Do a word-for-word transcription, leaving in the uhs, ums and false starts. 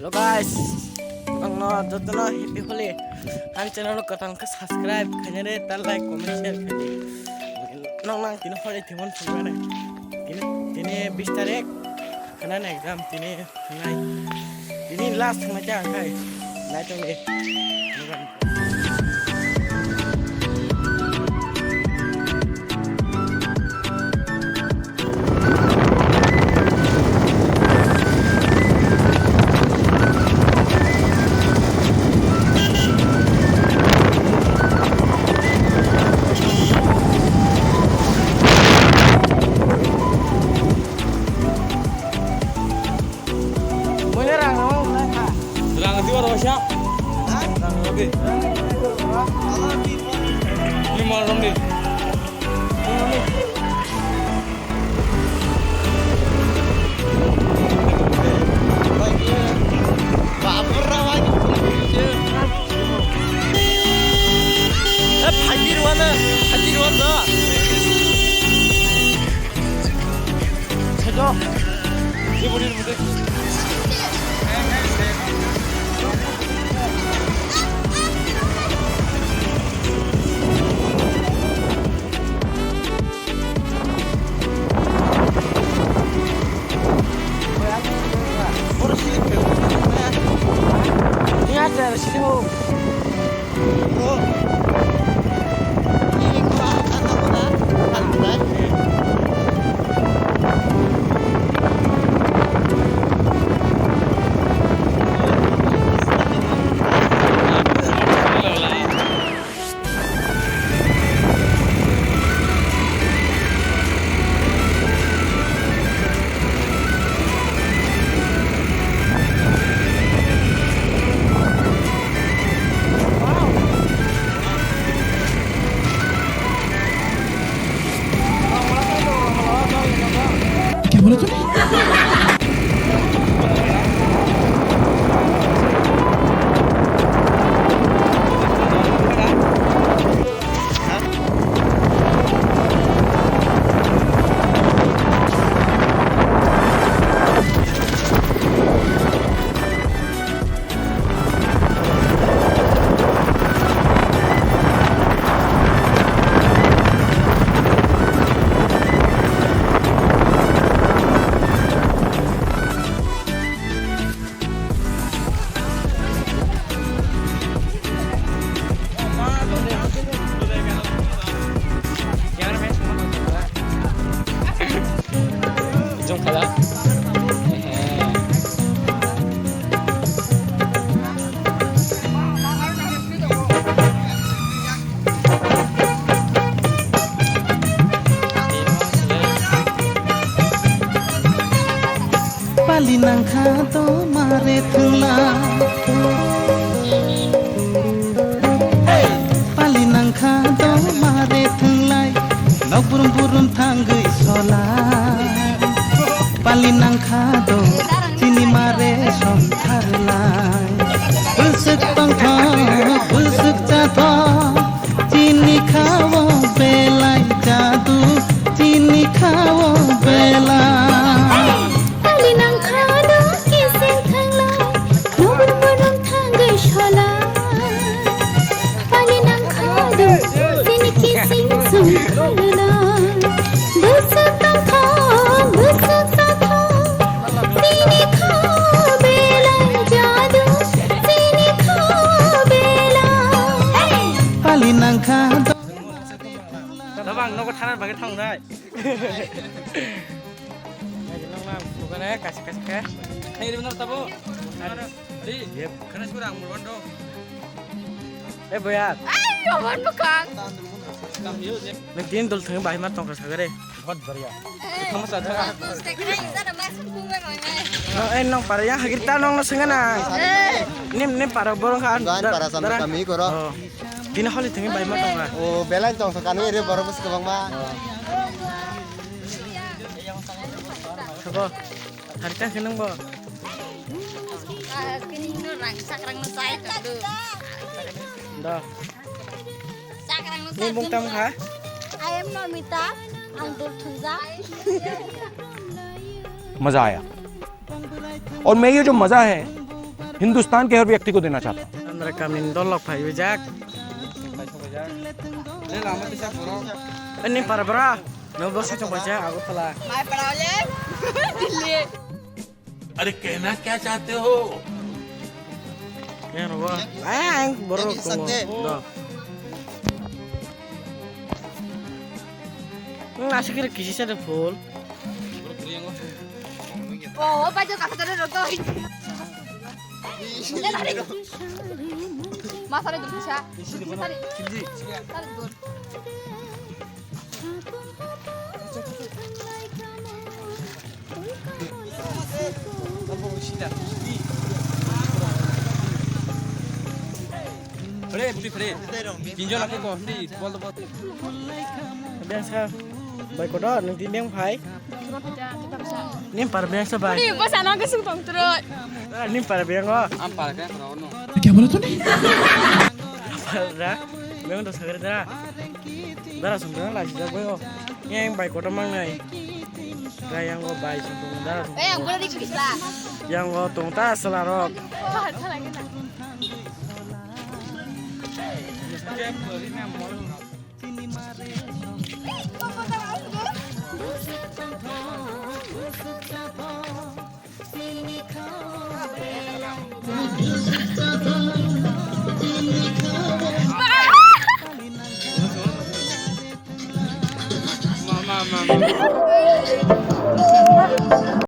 Hello guys, nokno jotono happy Holi. Ani channel o kwtal khe subscribe khainani, ta like, comment, share khaidi. Nokno ang tini Holi thwimani phunuknani. Tini, tini bis tarik, khanani exam tini thangnai. Tini last thangnai khe ang khai. Naitongdi. Mui rang rang lai kha. Rang di oro sa. Ha? Rang rang di. Ni mal rong di. Babu rawa. Eh, phajir wana, phajir wana. Jong khala. Pali nangkha to mare thwngla. Pali nangkha do mare thwnglai, nok burum burum thangwi sola. Pali nangkha do chini mare songtharlai. Bwswk tongthok, bwswk chathok, chini khao belai jadu, chini khao belai. Pali nangkha do kising thanglai, nok burum burum thangwi sola. Pali nangkha do, chini kising song lula. Bwswk tongthok, bwswk chathok, chini kha belai jadu, chini kha belai. Pali nangkha do. Dabang nogo thanan bagwi thangnai. Nokna nukana kasi kasi khe. Hai ri benar tabo. Ari, khana sura ang mulwan do. Eh boya. Ai, roman bukang. Nang tin dol thang bai ma tongkha sagare. Bahut bariya. Thama sa thang. No, eh nong para yang hagir ta nong sengana. Nim nim para borong khan. Para sana kami koro. Tini holi thangwi bai ma tongkha. O belai tongsa kanu ere borok bwswk kwbangma. Sabo. Hari ta khe nang bo. Kini no rang sakrang no sai tongdu. Da. Sakrang no sai. Ni bung tam kha? I am Nomita. Ang dul thunja. मजा आया। और मैं ये जो मजा है, हिंदुस्तान के हर व्यक्ति को देना चाहता हूँ। Andra kamni dolok phai wijak. Ani para bra. No bosu chong bacha Agartala. Mai para ye. Delhi. अरे कहना क्या चाहते हो? Yang rogo. Ang borok tongo. Do. Hmm, asik kira kisi sa de phul. Oh, bajo kasa tadi rogo. Masa ada dulu sa. Sari. Sari dulu. Pre, pre, pre. Kinjo laki ko, hindi, bol, bol. Biasa, bai kodo, nung tindeng phai. Nim par biasa bai. Ni basa nang kesung tong terus. Ah, nim par biang ko. Am par ke, no, no. Kya bola tune? Par da, memang dos hagar da. Dara sumber lagi jago yo. Yang bai kodo mang nai. Yang go bai sung tung da. Eh, yang boleh dikit lah. Yang go tung ta selarok. Mama, mama.